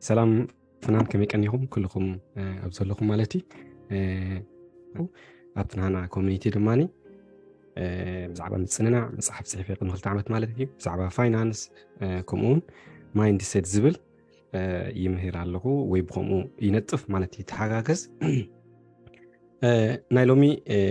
ሰላም ፍናን፣ ከመይ ቀኒኹም ኩልኹም ኣብ ዘለኹም ማለት እዩ። ኣብቲ ናህና ኮሚኒቲ ድማ ብዛዕባ ምፅንናዕ መፅሓፍ ፅሒፈ ቅድሚ ክልተ ዓመት ማለት እዩ፣ ብዛዕባ ፋይናንስ ከምኡውን ማይንድሴት ዝብል ይምህር ኣለኹ ወይ ብከምኡ ይነጥፍ ማለት እዩ፣ ተሓጋገዝ። ናይ ሎሚ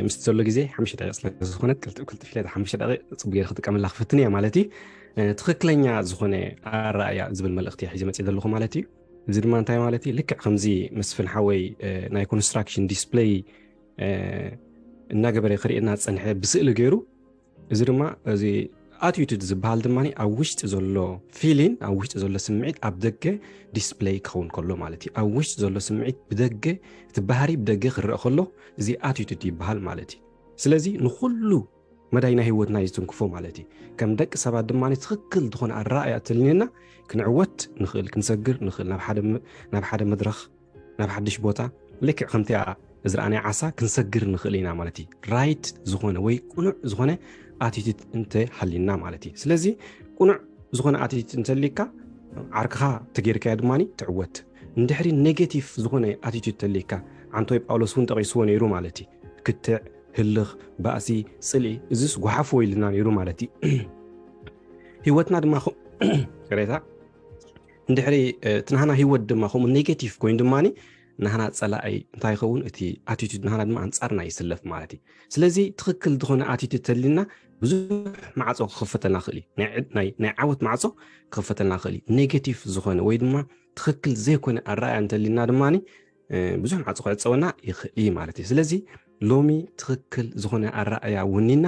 ምስ ዘሎ ግዜ ሓሙሽተ ደቂቕ ስለ ዝኾነት ቅልጥፍ ቅልጥፍ ኢለ ሓሙሽተ ደቂቕ ፅቡቅ ገይረ ክጥቀመላ ክፍትን እየ ማለት እዩ። ትኽክለኛ ዝኾነ ኣረኣያ ዝብል መልእኽቲ ሒዘ መፅእ ዘለኹ ማለት እዩ። እዚ ድማ እንታይ ማለት እዩ? ልክዕ ከምዚ መስፍን ሓወይ ናይ ኮንስትራክሽን ዲስፕሌይ እናገበረ ክርእየና ዝፀንሐ ብስእሊ ገይሩ፣ እዚ ድማ እዚ ኣቲቱድ ዝበሃል ድማ ኣብ ውሽጢ ዘሎ ፊሊን ኣብ ውሽጢ ዘሎ ስምዒት ኣብ ደገ ዲስፕሌይ ክኸውን ከሎ ማለት እዩ። ኣብ ውሽጢ ዘሎ ስምዒት ብደገ፣ እቲ ባህሪ ብደገ ክረአ ከሎ እዚ ኣቲቱድ ይበሃል ማለት እዩ። ስለዚ ንኹሉ መዳይ ናይ ህይወትና እዩ ዝትንክፎ ማለት እዩ። ከም ደቂ ሰባት ድማ ትኽክል ዝኾነ ኣረኣእያ ተልኔና ክንዕወት ንኽእል፣ ክንሰግር ንኽእል፣ ናብ ሓደ መድረኽ፣ ናብ ሓድሽ ቦታ ልክዕ ከምቲ ዝረኣናይ ዓሳ ክንሰግር ንኽእል ኢና ማለት እዩ። ራይት ዝኾነ ወይ ቅኑዕ ዝኾነ ኣቲቱድ እንተ ሃሊና ማለት እዩ። ስለዚ ቅኑዕ ዝኾነ ኣቲቱድ እንተሊካ ዓርክኻ ተጌርካዮ ድማ ትዕወት። እንድሕሪ ኔጌቲቭ ዝኾነ ኣቲቱድ ተሊካ፣ ዓንቶይ ጳውሎስ እውን ጠቂስዎ ነይሩ ማለት እዩ። ክትዕ፣ ህልኽ፣ ባእሲ፣ ፅልኢ፣ እዚስ ጓሓፍዎ ኢልና ነይሩ ማለት እዩ። ህይወትና ድማ ቅሬታ እንድሕሪ እቲ ናህና ህይወት ድማ ከምኡ ኔጌቲቭ ኮይኑ ድማ ናህና ፀላኣይ እንታይ ይኸውን? እቲ ኣቲቱድ ናህና ድማ ኣንፃርና ይስለፍ ማለት እዩ። ስለዚ ትኽክል ዝኾነ ኣቲቱድ ተሊና ብዙሕ ማዕፆ ክኽፈተልና ክእል እዩ። ናይ ዓወት ማዕፆ ክኽፈተልና ክእል እዩ። ኔጌቲቭ ዝኾነ ወይ ድማ ትኽክል ዘይኮነ ኣረኣያ እንተሊና ድማ ብዙሕ ማዕፆ ክዕፀወና ይኽእል እዩ ማለት እዩ። ስለዚ ሎሚ ትኽክል ዝኾነ ኣረኣያ ውኒና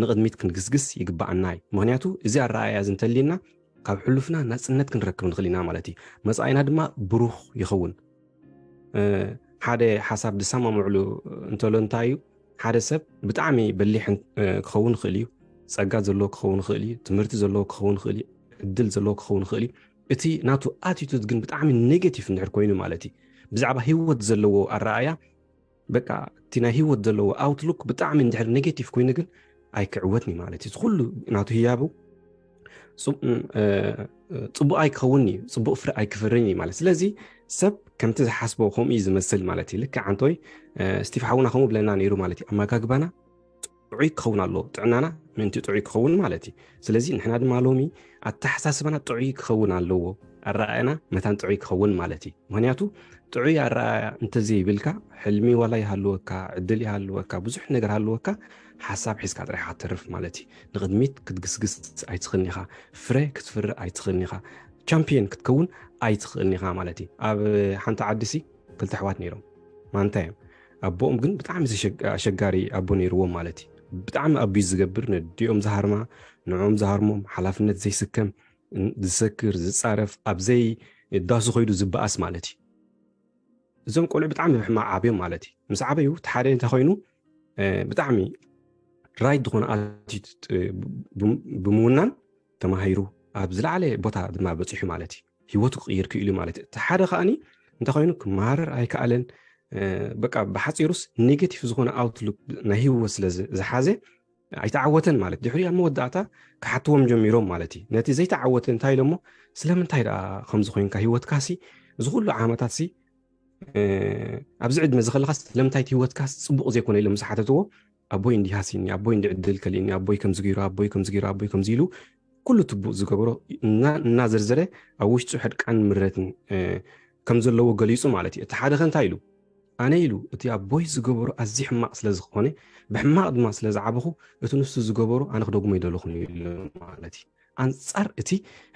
ንቕድሚት ክንግስግስ ይግባኣና እዩ። ምክንያቱ እዚ ኣረኣያ እዚ እንተሊና ካብ ሕሉፍና ናፅነት ክንረክብ ንኽእል ኢና ማለት እዩ። መፃኢና ድማ ብሩኽ ይኸውን። ሓደ ሓሳብ ዝሰማምዕሉ እንተሎ እንታይ እዩ? ሓደ ሰብ ብጣዕሚ በሊሕ ክኸውን ይኽእል እዩ። ፀጋ ዘለዎ ክኸውን ይኽእል እዩ። ትምህርቲ ዘለዎ ክኸውን ይኽእል እዩ። ዕድል ዘለዎ ክኸውን ይኽእል እዩ። እቲ ናቱ ኣቲቱድ ግን ብጣዕሚ ኔጌቲቭ እንድሕር ኮይኑ ማለት እዩ፣ ብዛዕባ ህይወት ዘለዎ ኣረኣያ በቃ እቲ ናይ ህይወት ዘለዎ ኣውትሉክ ብጣዕሚ እንድሕር ኔጌቲቭ ኮይኑ ግን ኣይክዕወትን እዩ ማለት እዩ። ኩሉ ናቱ ህያቡ ፅቡቅ ኣይክኸውን እዩ፣ ፅቡቅ ፍረ ኣይክፍርን እዩ ማለት። ስለዚ ሰብ ከምቲ ዝሓስቦ ከምኡ እዩ ዝመስል ማለት እዩ። ልክዕ ዓንቶይ ስቲፍ ሓውና ከምኡ ብለና ነይሩ ማለት እዩ። ኣመጋግባና ጥዑይ ክኸውን ኣለዎ፣ ጥዕናና ምእንቲ ጥዑይ ክኸውን ማለት እዩ። ስለዚ ንሕና ድማ ሎሚ ኣተሓሳስባና ጥዑይ ክኸውን ኣለዎ፣ ኣረኣእያና መታን ጥዑይ ክኸውን ማለት እዩ። ምክንያቱ ጥዑይ ኣረኣእያ እንተዘይብልካ ሕልሚ ዋላ ይሃልወካ፣ ዕድል ይሃልወካ፣ ብዙሕ ነገር ሃልወካ፣ ሓሳብ ሒዝካ ጥራሕ ክትተርፍ ማለት እዩ። ንቕድሚት ክትግስግስ ኣይትኽእልን ኢኻ፣ ፍረ ክትፍሪ ኣይትኽእልን ኢኻ፣ ቻምፒየን ክትከውን ኣይትኽእልን ኢኻ ማለት እዩ። ኣብ ሓንቲ ዓዲ ሲ ክልተ ኣሕዋት ነይሮም። ማንታ እዮም። ኣቦኦም ግን ብጣዕሚ ኣሸጋሪ ኣቦ ነይርዎም ማለት እዩ። ብጣዕሚ ኣቢዝ ዝገብር፣ ነዲኦም ዝሃርማ፣ ንዕኦም ዝሃርሞም፣ ሓላፍነት ዘይስከም፣ ዝሰክር፣ ዝፃረፍ፣ ኣብ ዘይዳሱ ከይዱ ዝበኣስ ማለት እዩ። እዞም ቆልዑ ብጣዕሚ ብሕማቕ ዓብዮም ማለት እዩ። ምስ ዓበዩ እቲ ሓደ እንታይ ኮይኑ ብጣዕሚ ራይት ዝኾነ ኣቲቱድ ብምውናን ተማሂሩ ኣብ ዝለዓለ ቦታ ድማ በፂሑ ማለት እዩ። ህይወቱ ክቕይር ክኢሉ ማለት እዩ። እቲ ሓደ ከዓኒ እንታይ ኮይኑ ክመሃረር ኣይከኣለን። በቃ ብሓፂሩስ ኔጌቲቭ ዝኾነ ኣውትሉክ ናይ ህይወት ስለ ዝሓዘ ኣይተዓወተን ማለት። ድሕሪ ኣብ መወዳእታ ክሓትዎም ጀሚሮም ማለት እዩ። ነቲ ዘይተዓወተ እንታይ ኢሎሞ፣ ስለምንታይ ደኣ ከምዚ ኮይንካ? ህይወትካሲ እዚ ኩሉ ዓመታትሲ ኣብዚ ዕድመ እዚ ከለኻስ ስለምንታይ እቲ ህይወትካስ ፅቡቕ ዘይኮነ ኢሎም ምስ ሓተትዎ፣ ኣቦይ እንዲህ ሃሲኒ፣ ኣቦይ እንዲ ዕድል ከሊእኒ፣ ኣቦይ ከምዚ ገይሩ፣ ኣቦይ ከምዚ ገይሩ፣ ኣቦይ ከምዚ ኢሉ ኩሉ ትቡእ ዝገበሮ እናዘርዘረ ኣብ ውሽጡ ሕድቃን ምረትን ከም ዘለዎ ገሊፁ ማለት እዩ። እቲ ሓደ ከ እንታይ ኢሉ? ኣነ ኢሉ እቲ ኣቦይ ዝገበሮ ኣዝዩ ሕማቕ ስለ ዝኾነ ብሕማቕ ድማ ስለ ዝዓበኹ እቲ ንሱ ዝገበሮ ኣነ ክደግሞ ይደለኹን ኢሉ ማለት እዩ። ኣንፃር እቲ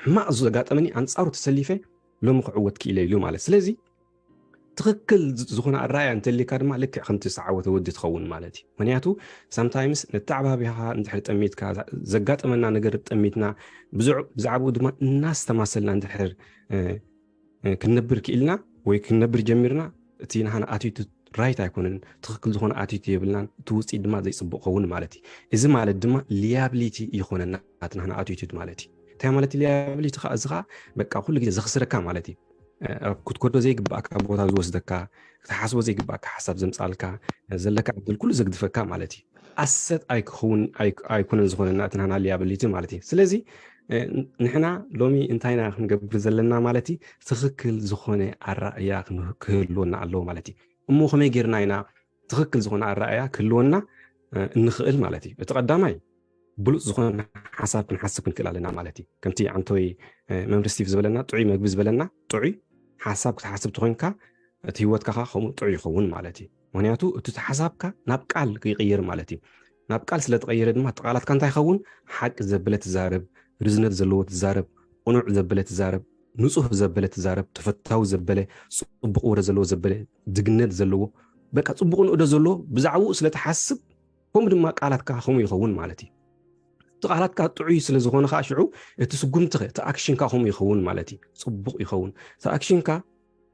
ሕማቕ ዘጋጠመኒ ኣንፃሩ ተሰሊፈ ሎሚ ክዕወት ክኢለ ኢሉ ማለት። ስለዚ ትኽክል ዝኾነ ኣረኣያ እንተሊካ ድማ ልክዕ ከምቲ ዝተዓወተ ወዲ ትኸውን ማለት እዩ። ምክንያቱ ሳምታይምስ ነተዓባቢኻ እንድሕር ጠሚትካ፣ ዘጋጠመና ነገር ጠሚትና ብዛዕባኡ ድማ እናስተማሰልና እንድሕር ክንነብር ክኢልና ወይ ክንነብር ጀሚርና፣ እቲ ናህና ኣቲቱድ ራይት ኣይኮነን፣ ትኽክል ዝኾነ ኣቲቱድ የብልናን፣ እቲ ውፅኢት ድማ ዘይፅቡቅ ኸውን ማለት እዩ። እዚ ማለት ድማ ሊያብሊቲ ይኾነና እቲ ናህና ኣቲቱድ ማለት እዩ። እንታይ ማለት ሊያብሊቲ ከዓ? እዚ ከዓ በቃ ኩሉ ግዜ ዘኽስረካ ማለት እዩ። ክትኮዶ ዘይግባእካ ቦታ ዝወስደካ፣ ክትሓስቦ ዘይግባእካ ሓሳብ ዘምፃልካ፣ ዘለካ ዕድል ኩሉ ዘግድፈካ ማለት እዩ። ኣሰት ኣይክኸውን ኣይኮነን ዝኾነና እቲ ናህና ሊያብሊቲ ማለት እዩ። ስለዚ ንሕና ሎሚ እንታይ ኢና ክንገብር ዘለና ማለት እዩ? ትኽክል ዝኾነ ኣራእያ ክህልወና ኣለዎ ማለት እዩ። እሞ ከመይ ጌርና ኢና ትኽክል ዝኾነ ኣራእያ ክህልወና እንኽእል ማለት እዩ? እቲ ቀዳማይ ብሉፅ ዝኾነ ሓሳብ ክንሓስብ ክንክእል ኣለና ማለት እዩ። ከምቲ ዓንቶይ መምህር ስቲቭ ዝበለና፣ ጥዑይ መግቢ ዝበለና፣ ጥዑይ ሓሳብ ክትሓስብ ተኾይንካ እቲ ህይወትካ ከምኡ ጥዑይ ይኸውን ማለት እዩ። ምክንያቱ እቲ ሓሳብካ ናብ ቃል ይቕየር ማለት እዩ። ናብ ቃል ስለ ተቐየረ ድማ እቲ ቃላትካ እንታይ ይኸውን? ሓቂ ዘበለ ትዛረብ፣ ርዝነት ዘለዎ ትዛረብ፣ ቅኑዕ ዘበለ ትዛረብ፣ ንጹህ ዘበለ ትዛረብ፣ ተፈታዊ ዘበለ፣ ጽቡቕ ወረ ዘለዎ ዘበለ፣ ድግነት ዘለዎ፣ በቃ ጽቡቕ ንእዶ ዘለዎ ብዛዕባኡ ስለ ትሓስብ፣ ከምኡ ድማ ቃላትካ ከምኡ ይኸውን ማለት እዩ። እቲ ቃላትካ ጥዑይ ስለ ዝኾነ ከዓ ሽዑ እቲ ስጉምትኸ፣ እቲ ኣክሽንካ ከምኡ ይኸውን ማለት እዩ። ጽቡቕ ይኸውን። እቲ ኣክሽንካ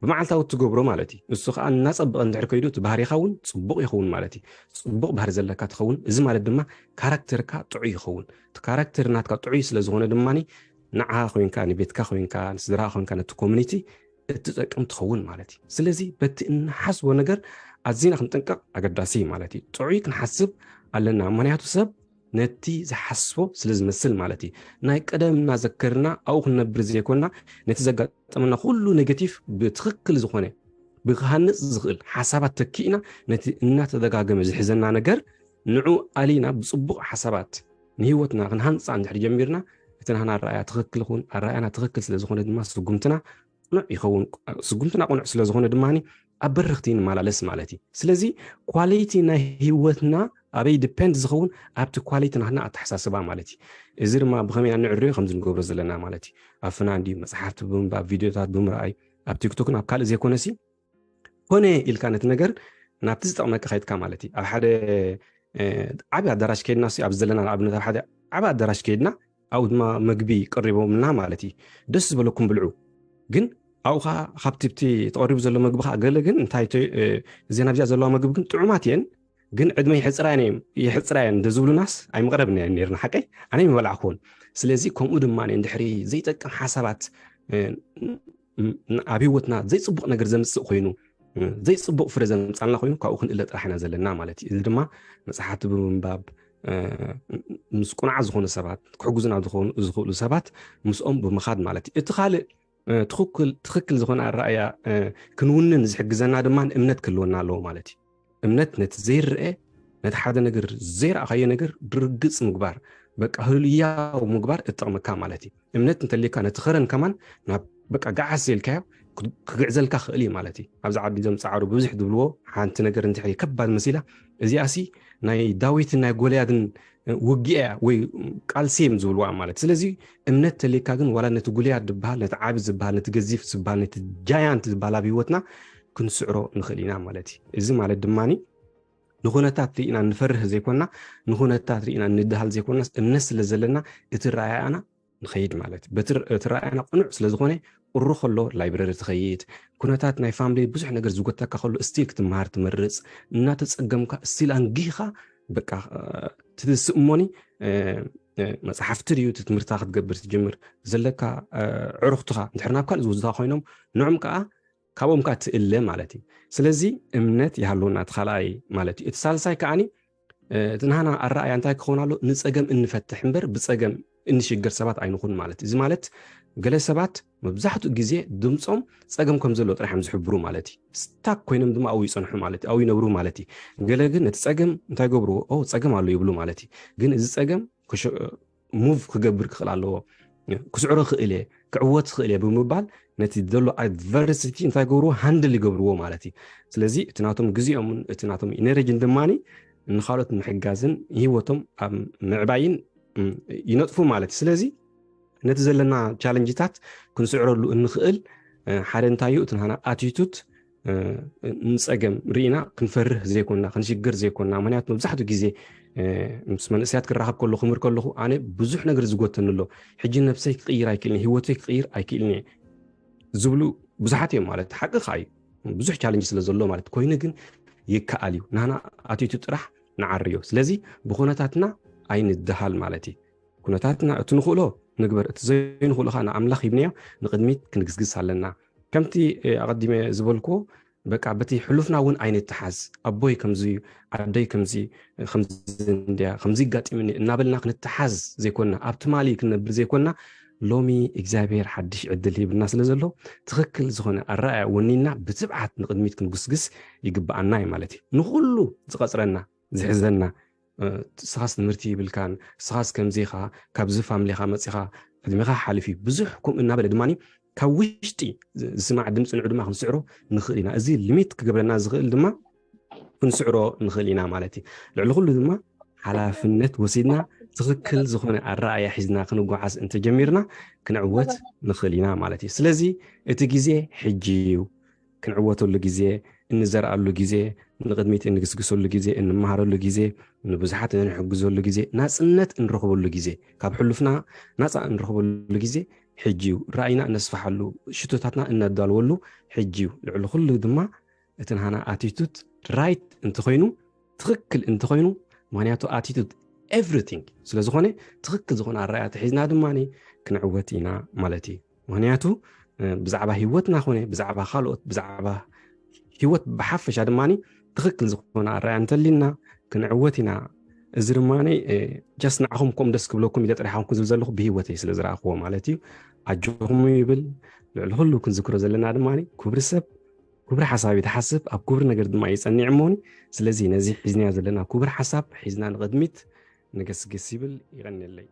ብመዓልታዊ እትገብሮ ማለት እዩ። እሱ ከዓ እናጸበቐ እንድሕር ከይዱ እቲ ባህሪኻ እውን ጽቡቕ ይኸውን ማለት እዩ። ጽቡቕ ባህሪ ዘለካ ትኸውን። እዚ ማለት ድማ ካራክተርካ ጥዑይ ይኸውን። እቲ ካራክተር ናትካ ጥዑይ ስለ ዝኾነ ድማ ንዓኻ ኮይንካ፣ ንቤትካ ኮይንካ፣ ንስድራኻ ኮይንካ፣ ነቲ ኮሚኒቲ እትጠቅም ትኸውን ማለት እዩ። ስለዚ በቲ እንሓስቦ ነገር ኣዚና ክንጥንቀቕ ኣገዳሲ እዩ ማለት እዩ። ጥዑይ ክንሓስብ ኣለና። ምክንያቱ ሰብ ነቲ ዝሓስቦ ስለ ዝመስል ማለት እዩ። ናይ ቀደም እናዘከርና ኣብኡ ክንነብር ዘይኮንና ነቲ ዘጋጠመና ኩሉ ኔጌቲቭ ብትኽክል ዝኾነ ብክሃንጽ ዝኽእል ሓሳባት ተኪእና ነቲ እናተደጋገመ ዝሕዘና ነገር ንዑ ኣሊና ብጽቡቕ ሓሳባት ንህይወትና ክንሃንጻ እንድሕር ጀሚርና እቲ ናህና ኣረኣያ ትኽክል ይኹን ኣረኣያና ትኽክል ስለ ዝኾነ ድማ ስጉምትና ቅኑዕ ይኸውን። ስጉምትና ቅኑዕ ስለ ዝኾነ ድማ ኣብ በረኽቲ ንመላለስ ማለት እዩ። ስለዚ ኳሊቲ ናይ ህይወትና ኣበይ ዲፔንድ ዝኸውን ኣብቲ ኳሊቲ ናትና ኣተሓሳስባ ማለት እዩ። እዚ ድማ ብኸመይ ኣንዕርዮ ከምዚ ንገብሮ ዘለና ማለት እዩ። ኣብ ፍናን ድዩ መፅሓፍቲ ብምንባብ ቪድዮታት ብምርኣይ ኣብ ቲክቶክን ኣብ ካልእ ዘይኮነሲ ኮነ ኢልካ ነቲ ነገር ናብቲ ዝጠቕመካ ከይድካ ማለት እዩ። ኣብ ሓደ ዓብዪ ኣዳራሽ ከይድና ሲ ኣብ ዘለና ንኣብነት ኣብ ሓደ ዓብዪ ኣዳራሽ ከይድና ኣብኡ ድማ መግቢ ቀሪቦምና ማለት እዩ። ደስ ዝበለኩም ብልዑ። ግን ኣብኡ ከዓ ካብቲ ብቲ ተቐሪቡ ዘሎ መግቢ ከዓ ገለ ግን እንታይ እተ- እ፣ እዘን ኣብዚኣ ዘለዋ መግቢ ግን ጥዑማት እየን ግን ዕድመ ይሕፅራ እየን ይሕፅራ እየን እንደ ዝብሉናስ ኣይምቕረብና እየን ነርና ሓቀይ ኣነ ይምበላዕኩዎን። ስለዚ ከምኡ ድማ እንድሕሪ ዘይጠቅም ሓሳባት እ፣ ን- ን- ኣብ ህይወትና ዘይፅቡቕ ነገር ዘምፅእ ኮይኑ እ፣ ዘይፅቡቕ ፍረ ዘምፃልና ኮይኑ ካብኡ ክንእለ ጥራሕ ኢና ዘለና ማለት እዩ። እዚ ድማ መፅሓፍቲ ብምንባብ እ፣ ምስ ቁኑዓት ዝኾኑ ሰባት ክሕግዙና ዝኾኑ ዝኽእሉ ሰባት ምስኦም ብምኻድ ማለት እዩ። እቲ ካልእ እ፣ ትኽክል ትኽክል ዝኾነ ኣረኣያ እ፣ ክንውንን ዝሕግዘና ድማ እምነት ክህልወና ኣለዎ ማለት እዩ። እምነት ነቲ ዘይረአ ነቲ ሓደ ነገር ዘይረኣኻዮ ነገር ድርግፅ ምግባር በቃ ህልያው ምግባር እጠቕመካ ማለት እዩ። እምነት እንተልካ ነቲ ኸረን ከማን ናብ በቃ ገዓስ ዘልካዮ ክግዕዘልካ ክእል እዩ ማለት እዩ። ኣብዚ ዓዲ ዞም ፃዕሩ ብዙሕ ዝብልዎ ሓንቲ ነገር እንድሕር ከባድ መሲላ እዚኣ ሲ ናይ ዳዊትን ናይ ጎልያድን ውግያ ወይ ቃልሲ እዮም ዝብልዋ ማለት። ስለዚ እምነት ተልካ ግን ዋላ ነቲ ጉልያድ ዝበሃል ነቲ ዓቢ ዝበሃል ነቲ ገዚፍ ዝበሃል ነቲ ጃያንት ዝበሃል ኣብ ህይወትና ክንስዕሮ ንኽእል ኢና ማለት እዩ። እዚ ማለት ድማ ንኹነታት ርኢና ንፈርህ ዘይኮንና ንኹነታት ርኢና ንድሃል ዘይኮንናስ እምነት ስለ ዘለና እቲ ረኣያና ንኸይድ ማለት እዩ። በቲ ር- እቲ ረኣያና ቅኑዕ ስለ ዝኾነ ቁሪ ከሎ ላይብረሪ ትኸይድ ኩነታት ናይ ፋምሊ ብዙሕ ነገር ዝጎተካ ከሎ ስቲል ክትመሃር ትመርፅ እናተፀገምካ ስቲል ኣንጊኻ በቃ ትስእሞኒ መፅሓፍቲ ድዩ እቲ ትምህርታ ክትገብር ትጅምር ዘለካ ዕሩኽትኻ እንድሕር ናብ ካልእ ዝውዝታ ኮይኖም ንዕም ከዓ ካብኦም ከዓ ትእለ ማለት እዩ። ስለዚ እምነት ይሃለወና እቲ ካልኣይ ማለት እዩ። እቲ ሳልሳይ ከዓኒ እቲ ናህና ኣረኣያ እንታይ ክኸውን ኣሎ ንፀገም እንፈትሕ እምበር ብፀገም እንሽገር ሰባት ኣይንኹን ማለት እዩ። እዚ ማለት ገለ ሰባት መብዛሕትኡ ግዜ ድምፆም ፀገም ከም ዘሎ ጥራሕ እዮም ዝሕብሩ ማለት እዩ። ስታክ ኮይኖም ድማ ኣብኡ ይፀንሑ ማለት እዩ ኣብኡ ይነብሩ ማለት እዩ። ገለ ግን ነቲ ፀገም እንታይ ገብርዎ ኦ ፀገም ኣሎ ይብሉ ማለት እዩ። ግን እዚ ፀገም ሙቭ ክገብር ክኽእል ኣለዎ ክስዕሮ ክእል እየ ክዕወት ክእል እየ ብምባል ነቲ ዘሎ ኣድቨርሲቲ እንታይ ገብርዎ ሃንድል ይገብርዎ ማለት እዩ። ስለዚ እቲ ናቶም ግዜኦምን እቲ ናቶም ኢነርጂን ድማ ንካልኦት ምሕጋዝን ህይወቶም ኣብ ምዕባይን ይነጥፉ ማለት እዩ። ስለዚ ነቲ ዘለና ቻለንጅታት ክንስዕረሉ እንኽእል ሓደ እንታይ እዩ እቲ ናና ኣቲቱድ ንፀገም ርኢና ክንፈርህ ዘይኮንና ክንሽግር ዘይኮንና ምክንያቱ መብዛሕትኡ ግዜ ምስ መንእሰያት ክራኸብ ከሎ ክምር ከለኹ ኣነ ብዙሕ ነገር ዝጎተኒ ኣሎ ሕጂ ነብሰይ ክቅይር ኣይክእልን ህይወተይ ክቅይር ኣይክእልን ዝብሉ ብዙሓት እዮም ማለት ሓቂ ከዓ እዩ ብዙሕ ቻለንጅ ስለ ዘሎ ማለት ኮይኑ ግን ይከኣል እዩ ናና ኣቲቱ ጥራሕ ንዓርዮ ስለዚ ብኩነታትና ኣይንደሃል ማለት እዩ ኩነታትና እቲ ንኽእሎ ንግበር እቲ ዘይንኽእሎ ከዓ ንኣምላኽ ሂብናዮ ንቅድሚት ክንግስግስ ኣለና ከምቲ ኣቐዲመ ዝበልክዎ በቃ በቲ ሕሉፍና እውን ኣይንተሓዝ። ኣቦይ ከምዚ እዩ፣ ኣደይ ከምዚ ከምዚ እንድያ፣ ከምዚ ይጋጥምኒ እናበልና ክንተሓዝ ዘይኮንና፣ ኣብ ትማሊ ክንነብር ዘይኮንና፣ ሎሚ እግዚኣብሔር ሓድሽ ዕድል ሂብና ስለ ዘሎ፣ ትኽክል ዝኾነ ኣረኣያ ወኒና ብትብዓት ንቕድሚት ክንጉስግስ ይግብኣና እዩ ማለት እዩ። ንኹሉ ዝቐጽረና፣ ዝሕዘና፣ ስኻስ ትምህርቲ ይብልካን፣ ስኻስ ከምዚኻ፣ ካብዚ ፋምሊኻ መጺኻ፣ ዕድሜኻ ሓሊፍ እዩ፣ ብዙሕ ከምኡ እናበለ ድማ ካብ ውሽጢ ዝስማዕ ድምፂ ንዑ ድማ ክንስዕሮ ንኽእል ኢና። እዚ ሊሚት ክገብረና ዝኽእል ድማ ክንስዕሮ ንኽእል ኢና ማለት እዩ። ልዕሊ ኩሉ ድማ ሓላፍነት ወሲድና ትኽክል ዝኾነ ኣረኣያ ሒዝና ክንጓዓዝ እንተጀሚርና ክንዕወት ንኽእል ኢና ማለት እዩ። ስለዚ እቲ ግዜ ሕጂ እዩ። ክንዕወተሉ ግዜ፣ እንዘርኣሉ ግዜ፣ ንቕድሚት እንግስግሰሉ ግዜ፣ እንመሃረሉ ግዜ፣ ንብዙሓት እንሕግዘሉ ግዜ፣ ናፅነት እንረኽበሉ ግዜ፣ ካብ ሕሉፍና ናፃ እንረኽበሉ ግዜ ሕጂ እዩ። ራእይና እነስፍሓሉ፣ ሽቶታትና እነዳልወሉ ሕጂ እዩ። ልዕሊ ኩሉ ድማ እቲ ናህና ኣቲቱድ ራይት እንተኾይኑ፣ ትኽክል እንተኾይኑ፣ ምክንያቱ ኣቲቱድ ኤቭሪቲንግ ስለ ዝኾነ፣ ትኽክል ዝኾነ ኣረኣያ ተሒዝና ድማ ክንዕወት ኢና ማለት እዩ። ምክንያቱ ብዛዕባ ህይወትና ኮነ ብዛዕባ ካልኦት፣ ብዛዕባ ህይወት ብሓፈሻ ድማ ትኽክል ዝኾነ ኣረኣያ እንተሊና ክንዕወት ኢና። እዚ ድማ ጀስት ንዓኹም ከም ደስ ክብለኩም ኢለ ጥራሕ ኮንኩ ዝብል ዘለኹ፣ ብህይወተይ ስለ ዝረኣኽዎ ማለት እዩ። ኣጆኹም ይብል። ልዕሊ ኩሉ ክንዝክሮ ዘለና ድማ ክብሪ ሰብ ክብሪ ሓሳብ እዩ ትሓስብ፣ ኣብ ክብሪ ነገር ድማ ይጸኒዕ እሞኒ። ስለዚ ነዚ ሒዝናዮ ዘለና ክብሪ ሓሳብ ሒዝና ንቕድሚት ንገስግስ ይብል። ይቐንየለይ።